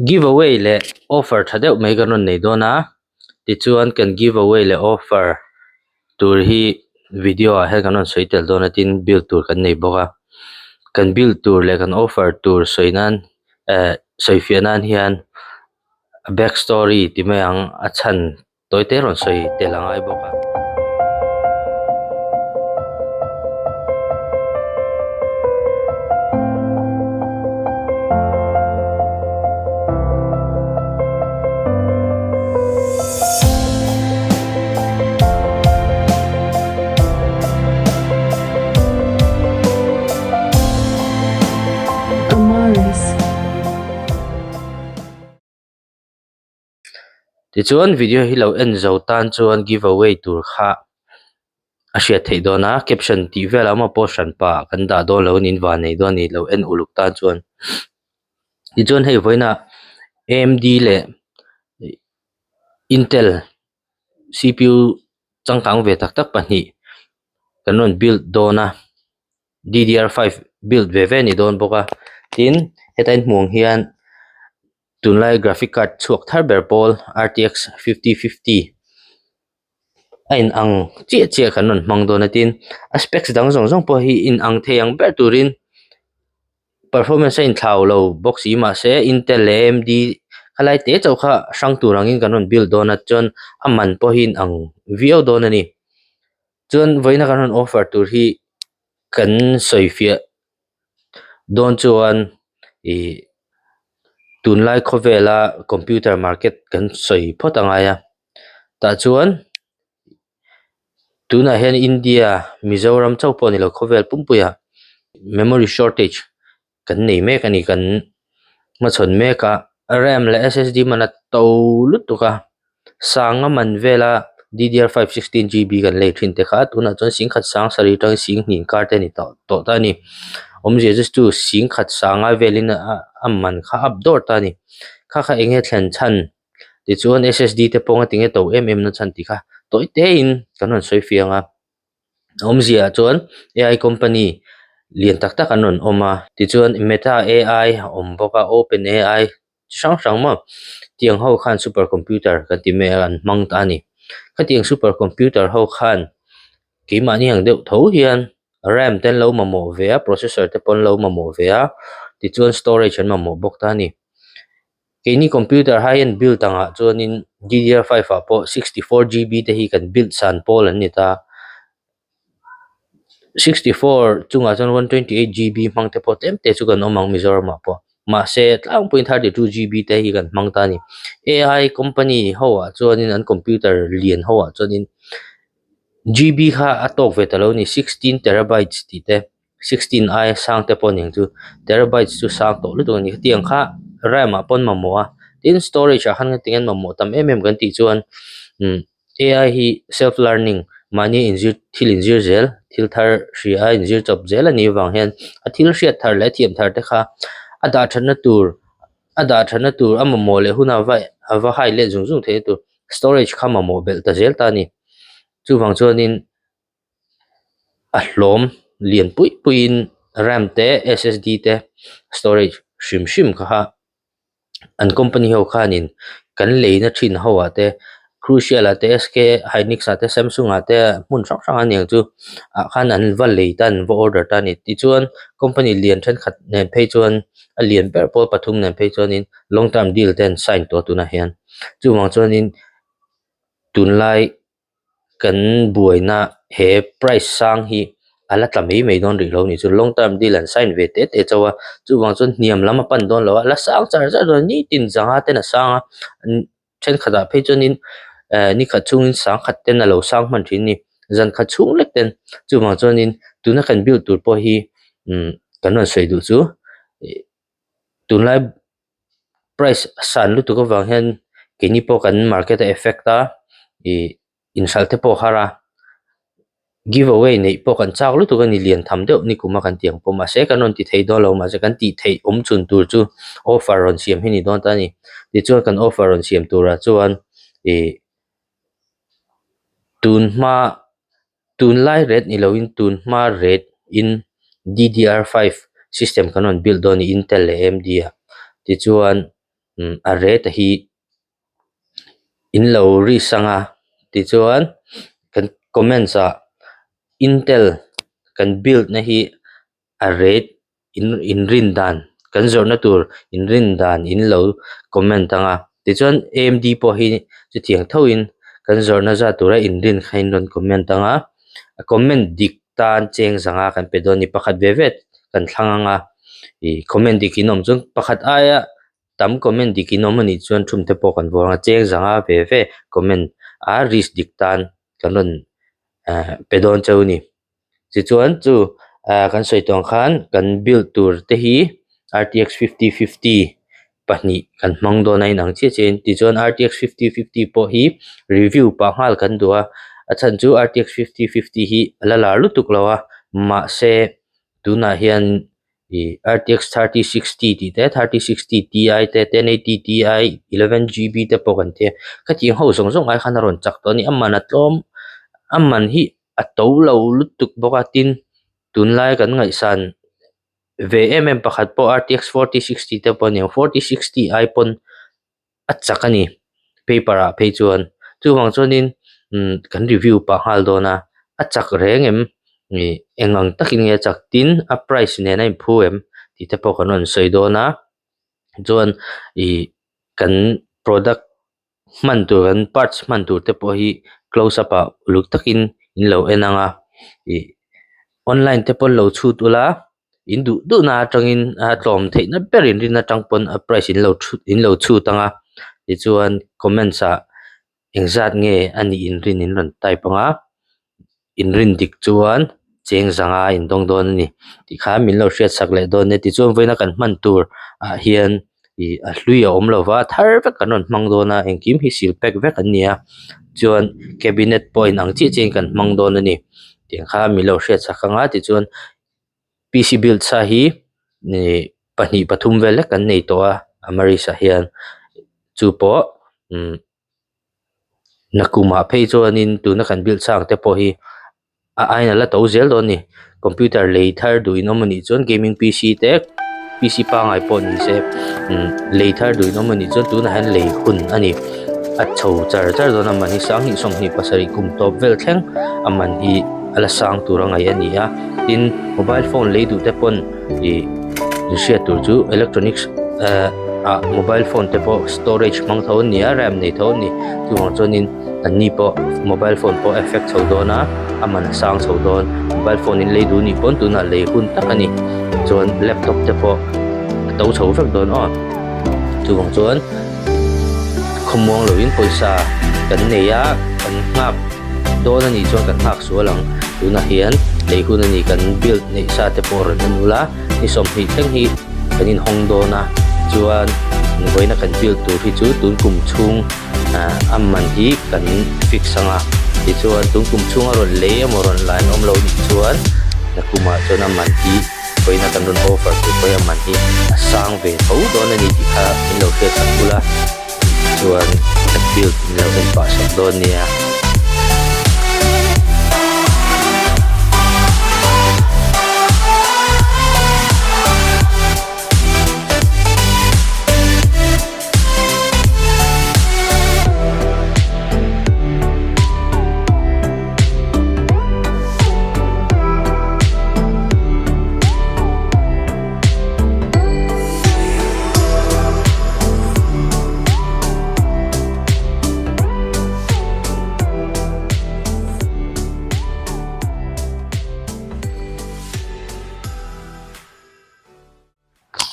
Give away leh offer tha deuh mai kan rawn nei dawn a tichuan kan give away leh offer tur hi video ah hian kan rawn sawi tel dawn a tin build tur kan nei bawk a kan build tur leh kan offer tur sawi nan eh sawi fiah nan hian back story ti mai ang a chhan Tawi te rawn sawi tel a ngai bawk a. Amaris. Tichuan video hi lo en zo tan chuan give away tur kha a hriat theih dawn a caption tih velah maw post hran pah kan dah dawn lo niin van nei dawn a ni lo en uluk tan chuan tichuan hei vawiinah A_M_D leh Intel C_P_U changkang ve tak tak pahnih kan rawn build dawn a. D_D_R five build ve ve a ni dawn bawk a tin heta in hmuh ang hian tunlai graphic card chhuak thar ber pawl R_T_X 5050 a in ang chiah chiah kan rawn hmang dawn a tin a specs dang zawng zawng pawh hi in ang thei ang ber turin performance a inthlau lo bawk si mahse Intel leh A_M_D khalai te chauh kha hrang tur angin kan rawn build dawn a chuan a man pawh hi in ang viau dawn a ni. Chuan vawiina kan rawn offer tur hi kan sawi fiah dawn chuan ih tunlai khawvela computer market kan sawi phawt a ngai a tah chuan tunah hian India Mizoram chauh pawh a ni lo khawvel pumpuiah memory shortage kan nei mek a ni kan hmachhawn mek a ram leh S_S_D man a to lutuk a sanga man vela D_D_R five 16 G_B kan lei thin te kha tunah chuan singkhat sang sarih atangin singhnih inkar te a ni tawh tawh ta a ni awmzia chu chu singkhat sanga velin a man kha up dawr ta a ni kha kha eng nge thlen chhan tichuan S_S_D te pawh nga tinge to em em na chhan tih kha tawi te in kan rawn sawi fiang a. Awmzia ah chuan ai company lian tak tak an rawn awm a tichuan meta ai a awm bawk a open ai chi hrang hrang maw tiang ho khan super computer kan ti mai a an hmang ta a ni khatiang super computer ho khan keimahni ang deuh tho hian ram te an lo mamawh ve a processor te pawh an lo mamawh ve a tichuan storage an mamawh bawk ta a ni. Keini computer high end build angah chuanin D_D_R five ah pawh 64 G_B te hi kan build san pawl an ni ta 64 chungah chuan 128 G_B hmang te pawh tlem te chu kan awm ang Mizoram ah pawh mahse tlangpuiin 32 G_B te hi kan hmang ta a ni A_I company ho ah chuanin an computer lian ho ah chuanin G_B kha a tawk ve ta lo a ni 16 terabytes tih te. 16 aia sang te pawh a ni ang chu terabytes chu sang tawh lutuk a ni hetiang kha ram ah pawn mamawh a tin storage ah khan hetiang hian mamawh tam em em kan tih chuan umm ai hi self learning mahni inzir thil inzir zel thil thar hria a inzir chawp zel a nih avang hian a thil hriat thar leh a thiam thar te kha a dah thatna tur a dah thatna tur a mamawh leh hunah va a va hai let zung zung theihna tur storage kha mamawh belh ta zel ta a ni chuvang chuanin. A hlawm lian pui puiin ram te S_S_D te storage hrim hrim kha an company ho khanin kan leina thin ho ah te crucial ah te S_K hynix ah te samsung ah te hmun hrang hrang a niang chu ah khan an va lei ta an va order ta a ni tichuan company lian thenkhat nen phei chuan a lian ber pawl pathum nen phei chuanin long term deal te an sign tawh tunah hian chuvang chuanin tunlai. Kan buaina he price sang hi a la tla mai mai dawn rih lo a ni chu long term deal an sign ve te te chauh a chuvang chuan hniam lam a pan dawn lo a la sang char char dawn a nitin zanga ten a sang a thenkhatah phei chuanin eh ni khat chhungin sang khat ten a lo sang hman thin a ni zan khat chhung lek ten chuvang chuanin tuna kan build tur pawh hi umm kan rawn sawi duh chu ih tunlai. Price a san lutuk avang hian keini pawh kan market a effect a ih inhralh te pawh a har a give away neih pawh kan chak lutuk a ni lian tham deuh ni kum a kan tih ang pawh mahse kan rawn ti thei dawn lo mahse kan tih theih awm chhun tur chu offer rawn siam hi a ni dawn ta a ni tichuan kan offer rawn siam turah chuan ih tun hma. Tunlai rate ni loin tun hma rate in D_D_R five system kan rawn build dawn a ni Intel leh A_M_D ah. Tichuan umm a rate a hi in lo risk ang a tichuan kan comments ah intel kan build na hi a rate in inrin dan kan zawrhna tur inrin dan in lo comment ang a tichuan A M D pawh hi chutiang thoin kan zawrhna zat tura inrin kha in rawn comment ang a a comment dik tan cheng zanga kan pe dawn a ni pakhat ve ve kan thlang ang a ih comment dik in awm chuan pakhat aia tam comment dik in awm anih chuan thum te pawh kan vuang a cheng zanga ve ve comment a risk dik tan kan rawn eh pe dawn cheu a ni. Tichuan chu ah kan sawi tawh ang khan kan build tur te hi R T X 5050 pahnih kan hmang dawn a inang chiah chiah in tichuan R T X 5050 pawh hi review pah nghal kan duh a a chhan chu R T X 5050 hi a la lar lutuk lo a mahse tunah hian ih R T X 3060 tih te 3060 Ti te 1080 Ti 11 G B te pawh kan tia khatiang ho zawng zawng ai khan a rawn chak tawh a ni a man a tlawm a man hi. a to lo lutuk bawk a tin tunlai kan ngaihsan ve em em pakhat pawh R T X 4060 te pawh a ni ang 4060 ai pawn a chak a ni paper ah phei chuan chuvang chuanin umm kan review pah nghal dawn a a chak reng em ih eng ang takin nge a chak tin a price nen a inphu em tih te pawh kan rawn sawi dawn a chuan ih kan product. hman tur an parts hman tur te pawh hi close up ah uluk takin in lo en ang a ih online te pawn lo chhut ula in duh duh na atangin a tlawm theih na ber in rin atang pawn a price in lo chhut in lo chhut ang a tichuan comments ah engzat nge a nih in rin in rawn type ang a. Inrin dik chuan cheng zanga a indawng dawn a ni tih kha min lo hriat sak leh dawn nia tichuan vawiina kan hman tur ah hian ih a hlui a awm lo va thar vek kan rawn hmang dawn a engkim hi sil pack vek an ni a chuan cabinet pawh a inang chiah chiah in kan hmang dawn a ni tiang kha min lo hriat sak ang a tichuan P C build sa hi ih pahnih pathum vel lek kan nei tawh a Amaris ah hian chu pawh umm. Nakumah phei chuanin tuna kan build sang te pawh hi a aina la to zel dawn a ni computer lei thar duh in awm anih chuan gaming P C te P C pangngai pawh ni se umm lei thar duh in awm anih chuan tunah hian lei hun a ni a chho char char dawn a man hi sanghnih sawmhnih pasarih kum tawp vel thleng a man hi a la sang tur a ngaih a ni a tin mobile phone lei duh te pawn ih hriat tur chu electronics eh ah mobile phone te pawh storage hmang tho an ni a ram nei tho an ni chuvang chuanin an ni pawh mobile phone pawh effect chho dawn a a man a sang chho dawn mobile phone in lei duh nih pawn tunah lei hun tak a ni chuan laptop te pawh a to chho vek dawn aw chuvang chuan khawmuang lovin pawisa kan nei a kan nghak dawn a nih chuan kan nghak sual ang tunah hian lei hun a ni kan build neih sa te pawh rawn en ula ni sawmhnih thleng hi kan inhawng dawn a chuan vawiina kan build tur hi chu tun kum chhung ah a man hi kan fix ang a tichuan tun kum chhunga rawn lei emaw rawn la an awm lo nih chuan nakumah chuan a man hi vawiina kan rawn offer tur pawh hi a man hi a sang ve tho dawn a ni tih kha min lo hriat sak ula. Chuan kan build in lo en pah sak dawn nia.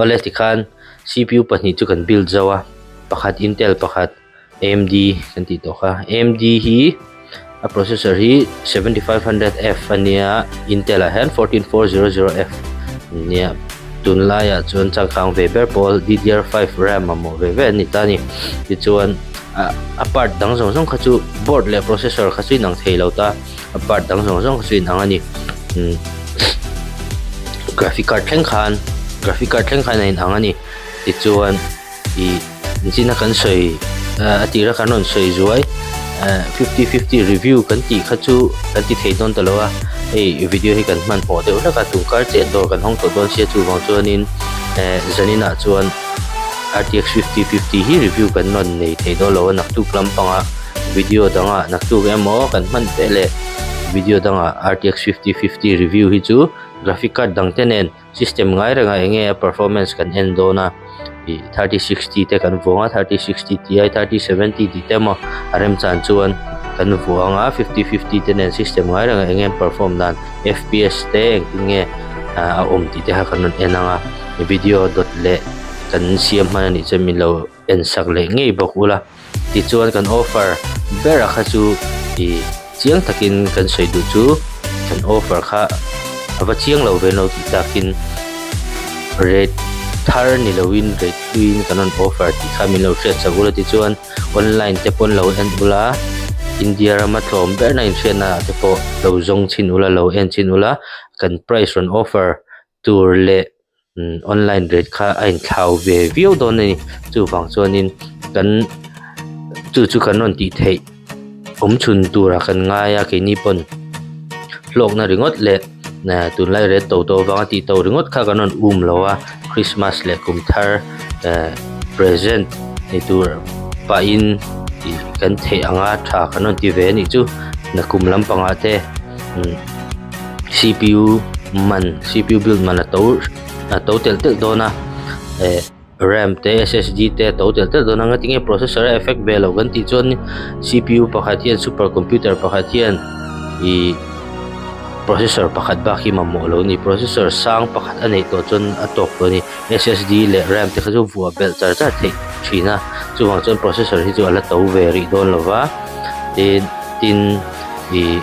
Awle tikhan C P U pahnih chu kan build zo a pakhat Intel pakhat A M D kan tih tawh kha A M D hi a processor hi 7500F a nia Intel ah hian 14400F a nia tunlaiah chuan changkang ve ber pawl DDR5 RAM mamawh ve ve an ni ta a ni tichuan a part dang zawng zawng kha chu board leh processor kha chu inang thei lo ta a part dang zawng zawng kha chu inang a ni umm graphic card thleng khan graphic card thleng khan a inang a ni tichuan ih Nichina kan sawi a tira kan rawn sawi zuai 50-50 review kan tih kha chu kan ti thei dawn ta lo a, hei video hi kan hmanhmawh deuh hlek a, tun kar chiah dawr kan hawng tawh dawn sia chuvang chuanin zaninah chuan. RTX 5050 hi review kan rawn nei thei dawn lo a naktuk lampangah video dangah naktuk emaw kan hman teh leh video dangah RTX 5050 review hi chu graphic card dang te nen System ngai rengah eng nge a performance kan en dawn a, ih 3060 te kan vuang a, 3060 Ti, 3070 tih te emaw a remchan chuan kan vuang a, 5050 te nen system ngai rengah eng nge an perform dan fps te engtin nge a awm tih te kha kan rawn en ang a, video dawt leh kan siam hman a nih chuan min lo en sak leh ngei bawk ula. Tichuan kan offer ber a kha chu ih chiang takin kan sawi duh chu kan offer kha a va chiang lo ve no tih takin rate thar ni loin rate hluiin kan rawn offer tih kha min lo hriat sak ula tichuan online te pawn lo en ula India rama tlawm berna inhriatna ah te pawh lo zawng chhin ula lo en chhin ula kan price rawn offer tur leh online rate kha a inthlau ve viau dawn a ni chuvang chuanin kan chu chu kan rawn tih theih awm chhun turah kan ngai a keini pawn hlawkna ringawt leh tunlai rate to to vanga tih to ringawt kha kan rawn um lo a Christmas leh kum thar eh present ni tur pahin ih kan theih anga tha kan rawn ti ve a nih chu nakum lampangah te C_P_U man C_P_U build man a to a to telh telh dawn a eh ram te S_S_D te a to telh telh dawn a ngatinge processor a effect ve lo kan tih chuan C_P_U pakhat hian super computer pakhat hian ih processor pakhat bak hi mamawh lo a ni processor sang pakhat a neih tawh chuan a tawk tawh a ni S_S_D leh ram te kha chu vuah belh char char theih thin a chuvang chuan processor hi chu a la to ve rih dawn lo va tin tin ih.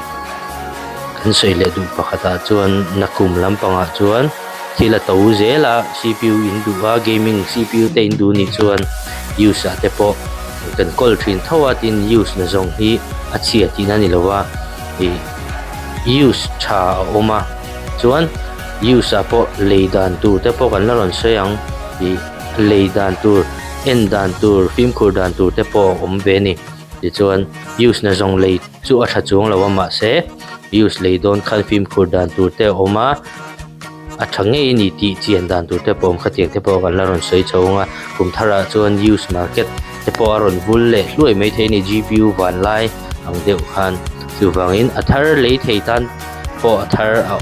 Kan sawi leh duh pakhatah chuan nakum lampangah chuan thil a to zel a C_P_U in duh a gaming C_P_U te in duh nih chuan use ah te pawh kan kawl thin tho a tin use na zawng hi a chhia tihna a ni lo a ih use tha a awm a chuan use ah pawh lei dan tur te pawh kan la rawn sawi ang ih lei dan tur en dan tur fimkhur dan tur te pawh a awm ve a ni tichuan use na zawng lei. Chu a tha chuang lo a mahse use lei dawn khan fimkhur dan tur te a awm a a tha ngei a ni tih chian dan tur te pawh a awm khatiang te pawh kan la rawn sawi chho ang a kum tharah chuan use market te pawh a rawn vul leh hluai mai thei a ni G_P_U vanlai ang deuh khan chuvangin a thar lei thei tan pawh a thar a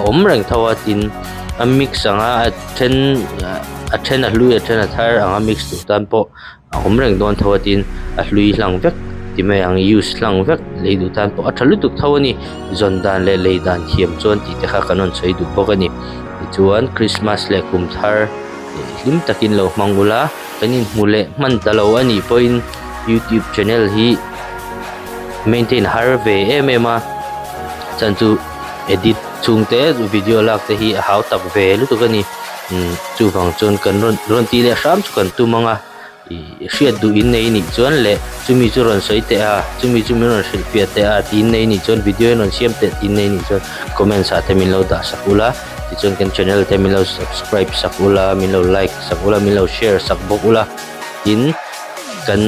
awm reng tho a tin a mix anga a then a then a hlui a then a thar anga mix duh tan pawh. A awm reng dawn tho a tin a hlui hlang vek ti mai ang use hlang vek lei duh tan pawh a tha lutuk tho a ni zawn dan leh lei dan thiam chuan tih te kha kan rawn sawi duh bawk a ni tichuan Christmas leh kum thar hlim takin lo hmang ula kan inhmu leh hman ta lo a nih pawhin youtube channel hi maintain har ve em em a chan chu edit chhung te video lak te hi a hau tak ve lutuk a ni. Umm chuvang chuan kan rawn rawn tih leh hram chu kan tum ang a ih hriat duh in nei nih chuan leh chumi chu rawn sawi teh a chumi chu min rawn hrilh fiah teh a tiin nei nih chuan video in rawn siam teh tiin nei nih chuan comments ah te min lo dah sak ula tichuan kan channel te min lo subscribe sak ula min lo like sak ula min lo share sak bawk ula tin kan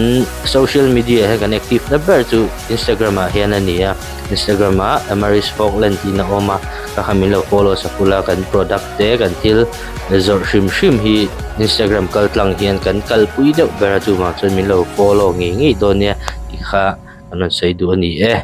social media ah hian kan active na ber chu Instagram ah hian a ni a Instagram ah Amaris Falkland tiin a awm a kha kha min lo follow sak ula kan product te kan thil zawrh hrim hrim hi Instagram kal tlang hian kan kalpui deuh ber a chuvang chuan min lo follow ngei ngei dawn nia tih kha kan rawn sawi duh a ni e.